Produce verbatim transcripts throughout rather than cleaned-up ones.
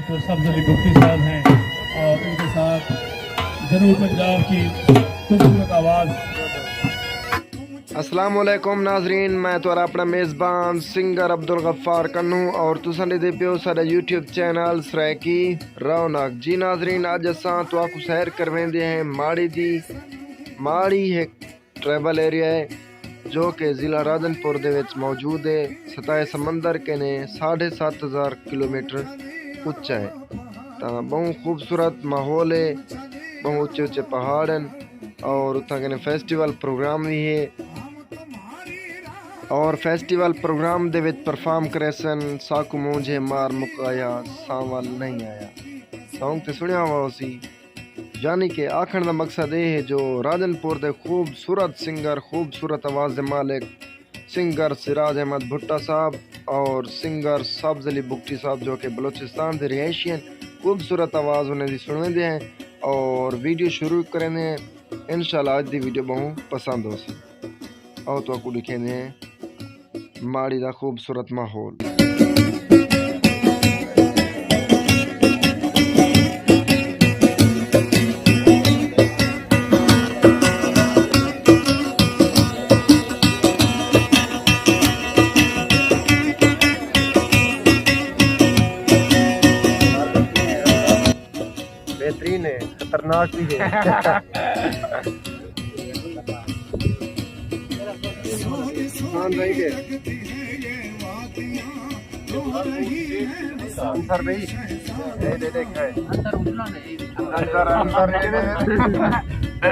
سبز علی بگٹی صاحب ہیں اور ان کے ساتھ جنوب پنجاب کی خوبصورت آواز۔ السلام علیکم ناظرین، میں تہاݙا اپݨا میزبان سنگر عبدالغفار کنوں اور تساں ݙیہدے پیو ساݙا یوٹیوب چینل سرائیکی رونق۔ جی ناظرین، اڄ اساں تہاکوں سیر کرویندے ہیں ماڑی دی۔ ماڑی ہک ٹرائبل ایریا ہے جو کہ ضلع راجن پور دے وچ موجود ہے۔ سطح سمندر کنے ساڑھے ست ہزار کلومیٹر اچا ہے۔ تاں ٻہوں خوبصورت ماحول ہے، ٻہوں اچے اچے پہاڑ ہن اور اتھاں کنے فیسٹیول پروگرام وی ہے۔ اور فیسٹیول پروگرام دے وچ پرفارم کریسن ساکوں مونجھے مار مکایا، سانول نہیں آیا۔ سانگ تے سݨیا ہوا ہوسی۔ یعنی کہ آکھݨ دا مقصد اے ہے جو راجن پور دے خوبصورت سنگر، خوبصورت آواز دے مالک سنگر سراج احمد بھٹہ صاحب اور سنگر سبز علی بگٹی صاحب جو کہ بلوچستان دے رہائشی ہن، خوبصورت آواز انہیں دی سݨویندے ہیں اور ویڈیو شروع کریندے ہیں۔ انشاءاللہ اڄ دی ویڈیو ٻہوں پسند ہوسی۔ آؤ تہاکوں ݙکھیندے ہیں ماڑی دا خوبصورت ماحول۔ بہترین ہے، خطرناک بھی ہے۔ ہاں، رائٹ ہے۔ انصر بھائی، دے، دے، دے، کھائے۔ انصر، انصر، دے، دے، دے۔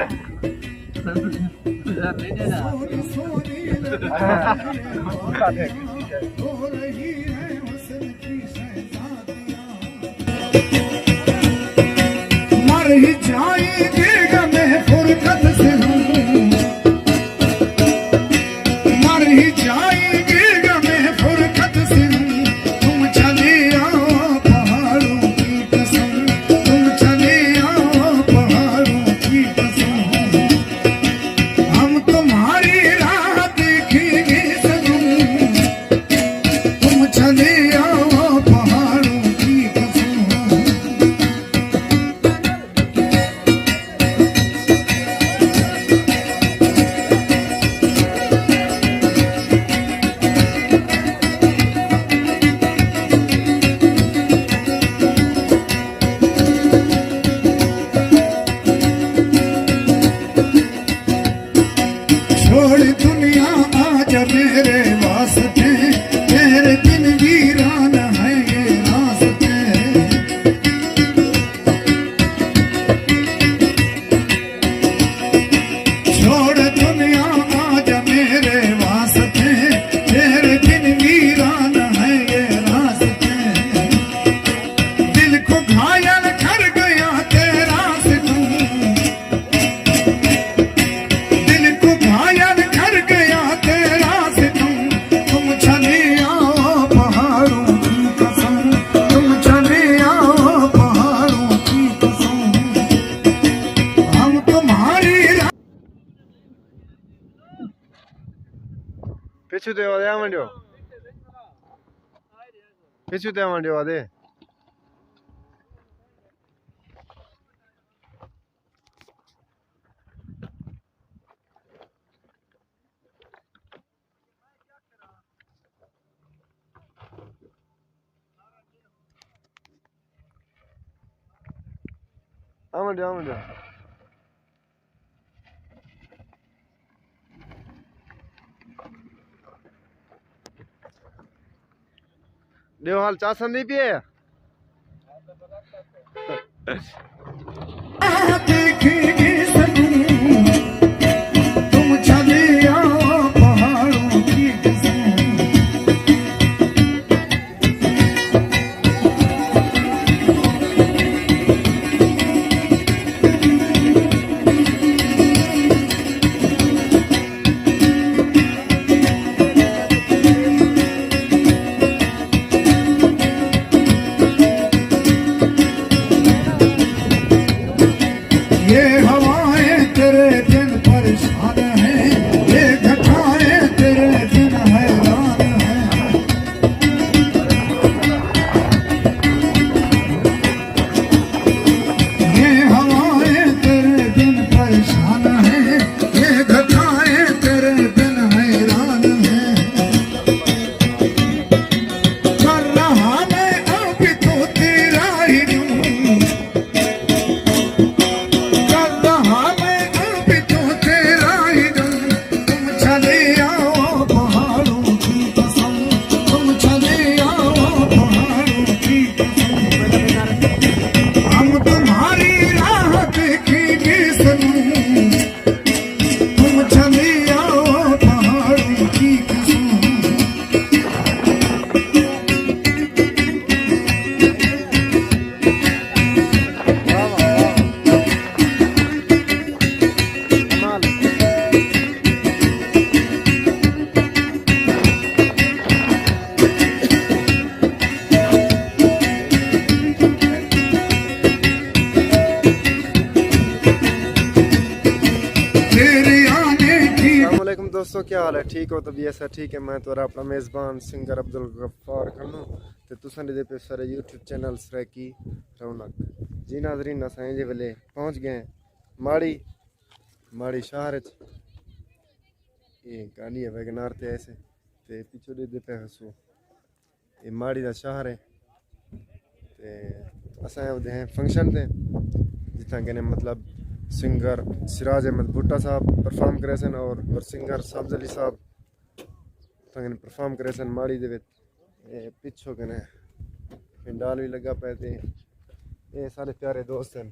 مر ہی جائیں گے غم فرقت سے ہم، مر ہی جائیں گے غم فرقت سے ہم، تم چلے آؤ پہاڑوں کی قسم، تم چلے آؤ پہاڑوں کی قسم، ہم تمہاری راہ دیکھیں گے سنم۔ تم چلے آؤ پہاڑوں کی قسم۔ چھوڑ دنیا آ جا میرے واسطے، تیرے بن ویران ہے یہ راستے۔ چھوڑ دنیا آ جا میرے واسطے، تیرے بن ویران ہے یہ راستے۔ دل کو گھائل کر گیا تیرا ستم، دل کو گھائل کر گیا تیرا ستم، تم چلے آؤ پہاڑوں کی قسم، تم چلے آؤ پہاڑوں کی قسم، ہم تمہاری را- پچھو تے آ ونڈیو، پچھو تے آ ونڈیو آ دے۔ آوݨ ݙیو، آوݨ ݙیو۔ ݙیو حال چاسن نہیں پیے۔ دوستو، کیا حال ہے؟ ٹھیک ہو؟ طبیعت سب ٹھیک ہے؟ میں تہاݙا اپݨا میزبان سنگر عبدالغفار کھنوں تے تساں ݙیہدے پئے سارے یوٹیوب چینل سرائیکی رونق۔ جی ناظرین، اساں ایجھے ویلے پہنچ ڳئے ہیں ماڑی، ماڑی شہر اچ۔ اے گاݙی ہے ویگن آر تے ایسے تے پچھوں ݙیہدے پئے ہسو۔ اے ماڑی دا شہر ہے۔ تے اساں آئے ہوندے ہیں فنکشن تے، جتھاں کنے مطلب سنگر سراج احمد بھٹہ صاحب پرفارم کریسن اور، اور سنگر سبز علی صاحب اتھاں کنے پرفارم کریسن ماڑی دے وچ۔ اے پچھوں کنے پنڈال وی لڳا پئے تے اے سارے پیارے دوست ہیں۔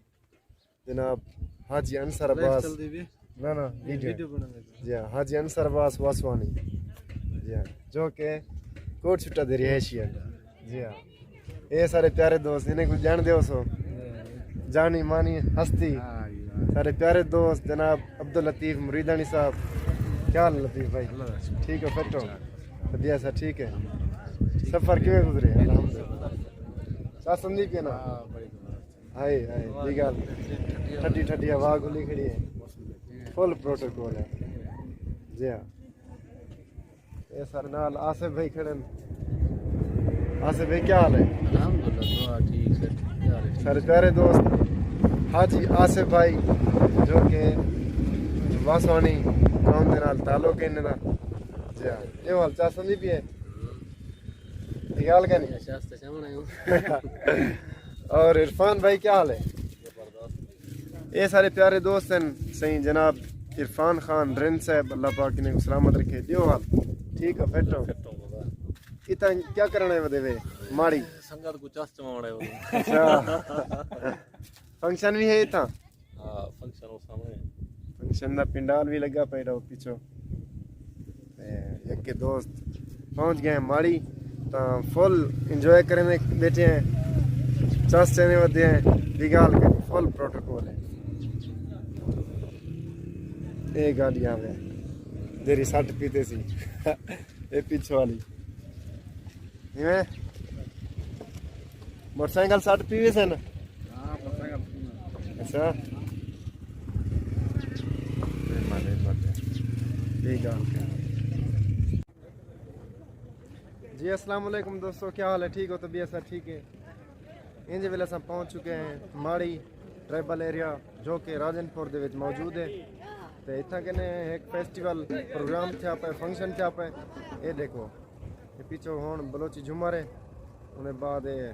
جناب حاجی انصر عباس۔ نہ، نہ، ویڈیو۔ جی ہاں، حاجی انصر عباس واسوانی۔ جی ہاں، جو کہ کوٹ چھٹا دے رہائشی ہیں۔ جی ہاں، اے سارے پیارے دوست، انہیں کوں ڄاݨدے ہوسو۔ جانی مانی ہستی۔ سارے پیارے دوست جناب عبداللطیف مریدانی صاحب۔ کیا حال لطیف بھائی؟ ٹھیک ہو، فٹ ہو؟ طبیعت سب ٹھیک ہے؟ سفر کیویں گزرے؟ الحمدللہ۔ چاہ سمجھی پیا نا؟ ہائے ہائے، ٻئی ڳالھ۔ ٹھڈی ٹھڈی ہوا گھلی کھڑی ہے۔ فل پروٹوکول ہے۔ جی ہاں۔ اے سارے نال آصف بھائی کھڑے ہیں۔ آصف بھائی، کیا حال ہے؟ الحمدللہ، دعا ٹھیک ہے۔ کیا حال ہے؟ سارے پیارے دوست حاجی آصف بھائی، جو کہ واسوانی قوم دے نال تعلق ہے انہاں دا۔ جی ہاں۔ اے حال چاہ سمجھی پیا؟ اے ڳالھ کائنی۔ اور عرفان بھائی، کیا حال ہے؟ اے سارے پیارے دوست ہیں سئیں جناب عرفان خان رند صاحب، اللہ پاک انہیں کوں سلامت رکھے۔ ٻیو حال ٹھیک ہے، فٹ ہو؟ اتھاں کیا کرݨ آئے ودے وے؟ ماڑی سنگت کوں چس چواوݨ آئے ودے۔ اچھا۔ فنکشن وی ہے اتھاں؟ ہاں، فنکشن او سامݨے ہے۔ فنکشن دا پنڈال وی لڳا پئے ݙو پچھوں۔ تے یکے دوست پہنچ ڳئے ہیں ماڑی، تاں فل انجوائے کریندے ٻیٹھے ہیں، چس چیندے ودے ہیں، ٻئی ڳالھ کائنی، فل پروٹوکول ہے۔ اے گاݙی آوے، جیڑھی سٹ پیتے سی، اے پچھوں والی۔ ایویں؟ موٹر سائیکل سٹ پیوے سن؟ ہاں، موٹر سائیکل پیوے۔ اچھا۔ ٹھیک ہے۔ جی، السلام علیکم دوستو، کیا حال ہے؟ ٹھیک ہو؟ طبیعت سب ٹھیک ہے؟ انجھے ویلے اساں پہنچ چکے ہیں ماڑی ٹرائبل ایریا، جو کہ راجن پور دے وچ موجود ہے۔ تے اتھاں کنے ہک فیسٹیول پروگرام تھیا پئے، فنکشن تھیا پئے۔ اے ݙیکھو، اے پچھوں ہݨ بلوچی جھمر ہے، انہیں بعد اے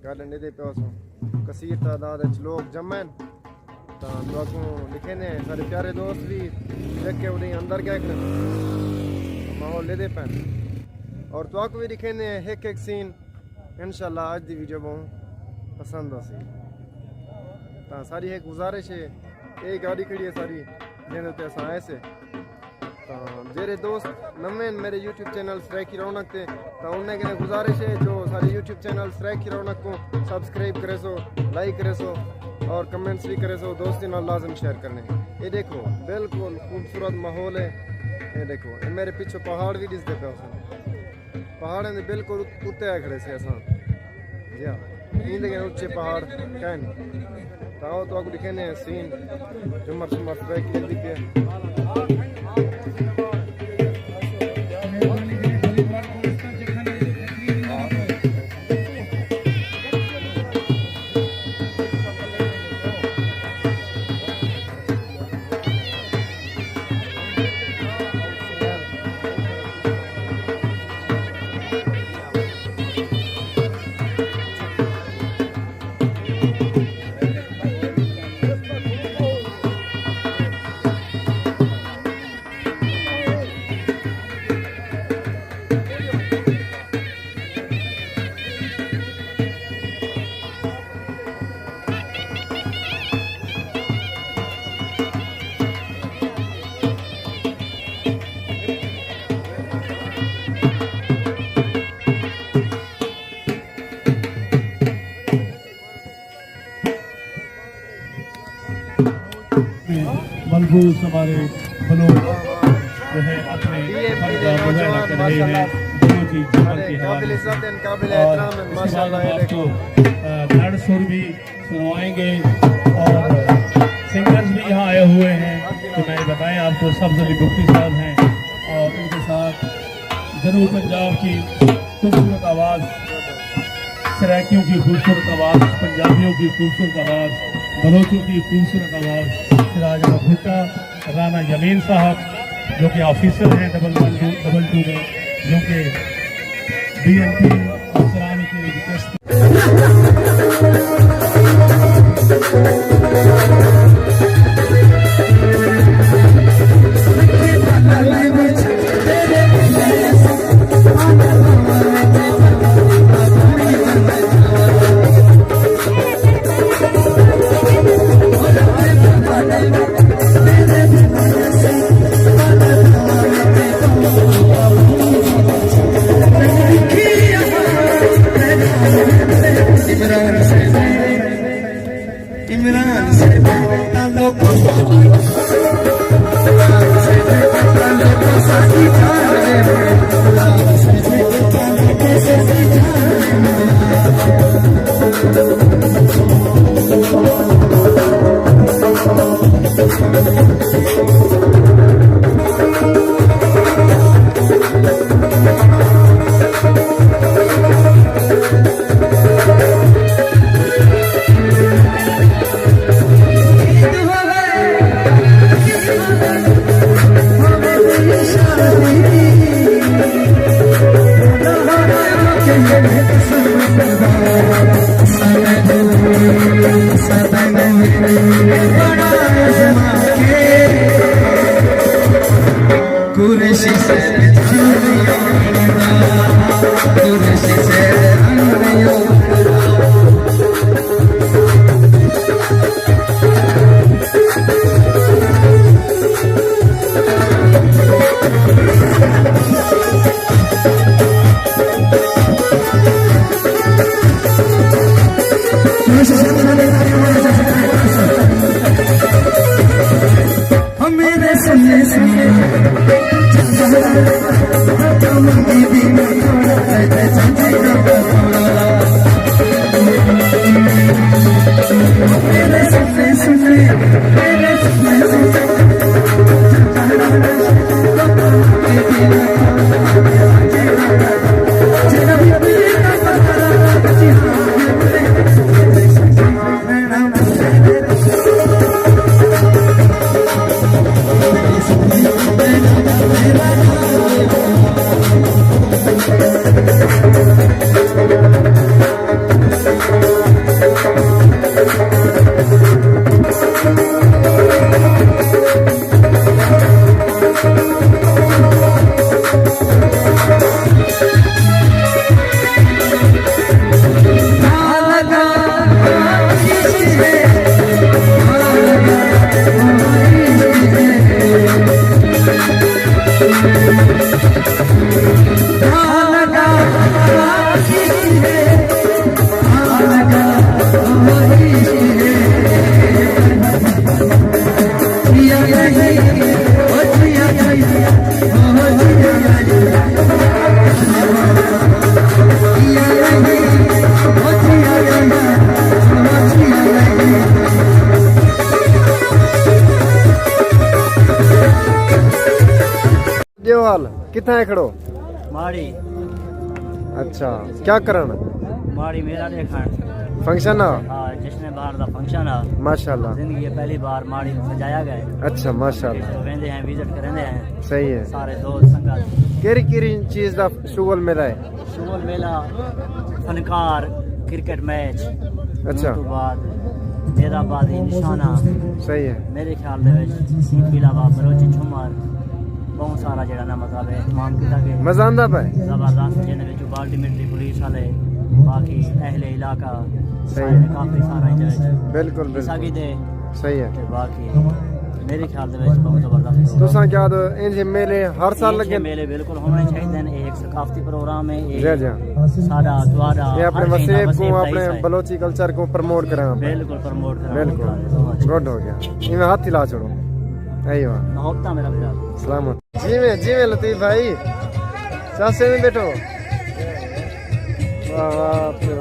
گارڈن ݙیہدے پئے ہوسوں۔ کثیر تعداد وچ لوگ جمع ہن۔ تاں تہاکوں ݙکھیندے ہیں، سارے پیارے دوست وی ݙیکھ کے اݙے اندر ڳئے کن ماحول ݙیہدے پئن۔ اور تہاکوں وی ݙکھیندے ہیں ہک ہک سین۔ انشاءاللہ اڄ دی ویڈیو ٻہوں پسند ہوسی۔ تاں ساری ہک گزارش ہے، اے گاݙی کھڑی ہے ساری، جیندے اتے اساں آئے سے۔ تاں جیڑھے دوست نویں ہن میرے یوٹیوب چینل سرائیکی رونق تے، تاں انہیں کنے گزارش ہے جو سارے یوٹیوب چینل سرائیکی رونق کوں سبسکرائب کریسو، لائک کریسو اور کمنٹس وی کریسو، دوستیں نال لازم شیئر کرݨے۔ اے ݙیکھو، بالکل خوبصورت ماحول ہے۔ اے ݙیکھو، اے میرے پچھوں پہاڑ وی ݙسدے پئے ہوسن۔ پہاڑیں دے بالکل ات-، اتے آئے کھڑے سے اساں۔ جی ہاں، ایندے کنے اچے پہاڑ کائنی۔ تاں او تہاکوں ݙکھیندے ہیں سین، جھمر شمر ٹریک چلدی پئی ہے۔ ملبوس ہمارے بلوچ جو ہے اپنے فن کا مظاہرہ کر رہے ہیں بلوچی جھمر کے حوالے سے۔ اور اس کے بعد ہم آپ کو، آ، نڑ سر بھی سنوائیں گے اور سنگرز بھی یہاں آئے ہوئے ہیں۔ تو میں بتائیں آپ کو، سبز علی بگٹی صاحب ہیں۔ جنوب پنجاب کی خوبصورت آواز، سرائیکیوں کی خوبصورت آواز، پنجابیوں کی خوبصورت آواز، بلوچوں کی خوبصورت آواز، سراج احمد بھٹہ، رانا یمین صاحب، جو کہ آفیسر ہیں double one two, double two میں، جو کہ بی این پی افسران کے ریکویسٹ ݙیو حال، کتھاں ہے کھڑو؟ ماڑی۔ اچھا، کیا کرن؟ ماڑی میلہ ݙیکھݨ۔ فنکشن آ؟ ہاں، جشن بہار دا فنکشن آ۔ ماشاءاللہ۔ زندگی پہلی بار ماڑی سجایا ڳئے۔ اچھا، ماشاءاللہ۔ تو ویندے ہیں، وزٹ کریندے ہیں۔ صحیح ہے۔ سارے دوست سنگت۔ کیڑھی کیڑھی چیز دا شغل میلہ ہے؟ شغل میلہ، فنکار، کرکٹ میچ۔ اچھا۔ اس تو بعد میرا بازی نشانہ۔ صحیح ہے۔ میرے خیال دے وچ اس تو علاوہ بلوچی جھمر بہت سارا جڑا نا مطلب ہے اہتمام کیتا گیا۔ مزہ آندا پئے؟ زبردست، جن وچ بالٹی ملٹری پولیس والے، باقی اہل علاقہ، صحیح سارے ہے۔ کافی سارا انج وچ بالکل حصہ بالکل۔ کیتے۔ صحیح ہے۔ تے باقی میرے خیال دے وچ بہت زبردست پروگرام۔ تساں کیا دو انج میلے ہر سال انج لگے؟ میلے بالکل ہونے چاہیے، یہ ایک ثقافتی پروگرام ہے، یہ جی، جی۔ ساڈا تہاڈا یہ اپنے ہر کہیں دا وسیب وسیب کو، دا اپنے حصہ ہے۔ بلوچی کلچر کو پروموٹ کراں۔ بالکل پروموٹ کراں۔ بالکل۔ گڈ ہو گیا۔ ایویں ہاتھ ہلا چھوڑو۔ ایوہ۔ محبتاں میرا بھرا۔ سلامت۔ جیویں جیویں لطیف بھائی، چاسے میں بیٹھو۔ واہ واہ آپ کے۔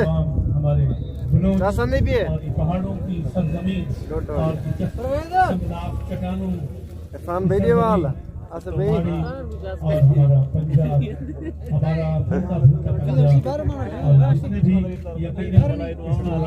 ہمارے بلوچ اور پہاڑوں کی سرزمین اور دلچسپ چٹانوں، عرفان بھائی دی آواز۔ اصل بھائی۔ اور ہمارا پنجاب، ہمارا پھولتا پھولتا پنجاب، اور جس نے بھی یقیناً اس کو